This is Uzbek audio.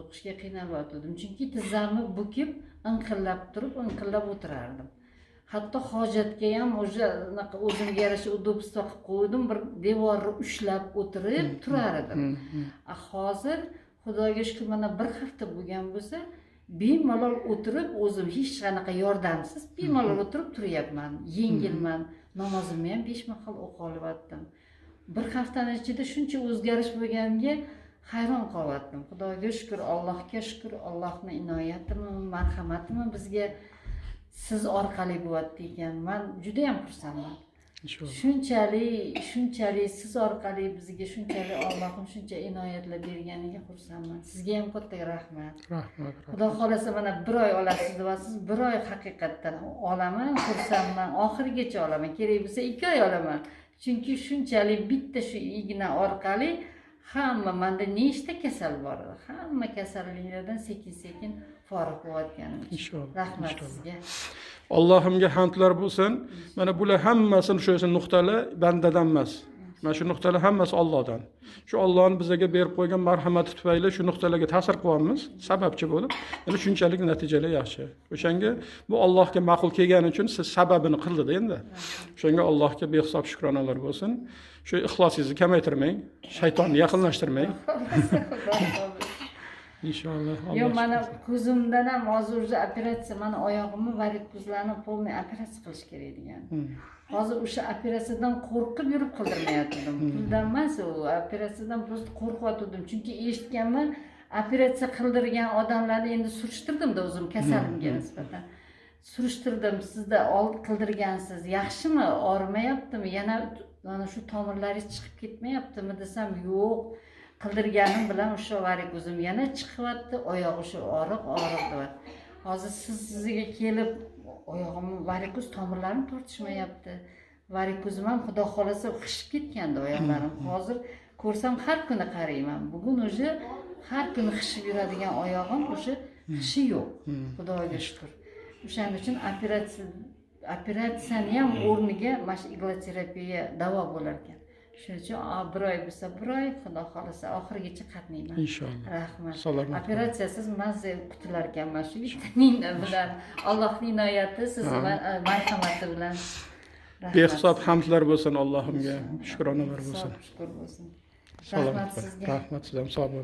O'qishga qiynalyotgandim, chunki tizzamni bukib, inqillab turib, inqillab o'tirardim. Hatto hojatga ham уже anaqa o'zimga yarasha удобство qilib qo'ydim, bir devorni ushlab o'tirib turar edim. A hozir, Xudoga shukur, mana bir hafta bo'lgan bo'lsa, bemalol o'tirib, o'zim hech qanaqa yordamsiz bemalol o'tirib turyapman, yengilman. Namozimni ham 5 mahal o'qib olyaptim. Bir haftani ichida shuncha o'zgarish bo'lganiga hayron qolyaptim. Xudoga shukur, Allohga shukur. Allohni inoyatimi, marhamatimi bizga siz orqali bo'lyapti ekan. Man judayam xursandman. Inshaalloh. Shunchalik, shunchalik siz orqali bizga shunchalik Allohim shuncha inoyatlar berganiga xursandman. Sizga ham katta rahmat. Rahmat. Xudo xohlasa, mana bir oy olasiz deyapsiz, bir oy haqiqatdan olaman, xursandman, oxirigacha olaman, kerak bo'lsa 2 oy olaman. Chunki shunchalik bitta shu igna orqali hamma, manda nechta kasal bor edi, hamma kasalliklardan sekin sekin forig' bo'layotganim uchun. Inshaalloh. Rahmat Inshaalloh. sizga. Allohimga hamdlar bo'lsin. Mana bular hammasi shu nuqtalar bandadan emas. Mana shu nuqtalar hammasi Allohdan. Shu Allohning bizga berib qo'ygan marhamati tufayli shu nuqtalarga ta'sir qilyapmiz, sababchi bo'lib. Mana shunchalik natijalar yaxshi. O'shanga bu Allohga ma'qul kelgani uchun siz sababini qildida endi. O'shanga Allohga behisob shukronalar bo'lsin. Shu ixlosingizni kamaytirmang, shaytonni yaqinlashtirmang. Inshaalloh. Yo'q, mana ko'zimdan ham hozir уже operatsiya, mana oyog'imni varikozlarni полный operatsiya qilish kerak degan. Hozir o'sha operatsiyadan qo'rqib yurib qildirmayotgandim. Puldan emas, u operatsiyadan просто qo'rqyotgandim. Chunki eshitganman, operatsiya qildirgan odamlarni endi surishtirdim-da o'zim kasalimga nisbatan. Surishtirdim, sizda qildirgansiz, yaxshimi, og'rimayaptimi, yana mana shu tomirlaringiz chiqib ketmayaptimi desam, yo'q, qildirganim bilan o'sha varikozim yana chiqyapti, oyog'i o'sha og'riq og'riq deyapti. Hozir sizga kelib oyog'im varikoz tomirlarim tortishmayapti. Varikozim ham, Xudo xohlasa, xishib ketgandi oyoqlarim. Hozir ko'rsam har kuni qarayman. Bugun уже har kuni xishib yuradigan oyog'im уже xishi yo'q. Xudoga shukur. O'shaning uchun operatsiyani ham o'rniga mana shu igloterapiya davo bo'lar ekan. Shuning uchun bir oy bo'lsa bir oy, Xudo xohlasa, oxirigacha qatnayman. Inshaalloh. Rahmat. Salomat bo'ling. Operatsiyasiz mazza qutular ekanman shu bitta nina bilan. Allohning inoyati, sizni marhamati bilan. Rahmat. Behisob hamdlar bo'lsin Allohimga, shukronalar bo'lsin. Shukur bo'lsin. Salomat Rahmat bo'ling. sizga. Rahmat, siz ham sog' bo'ling.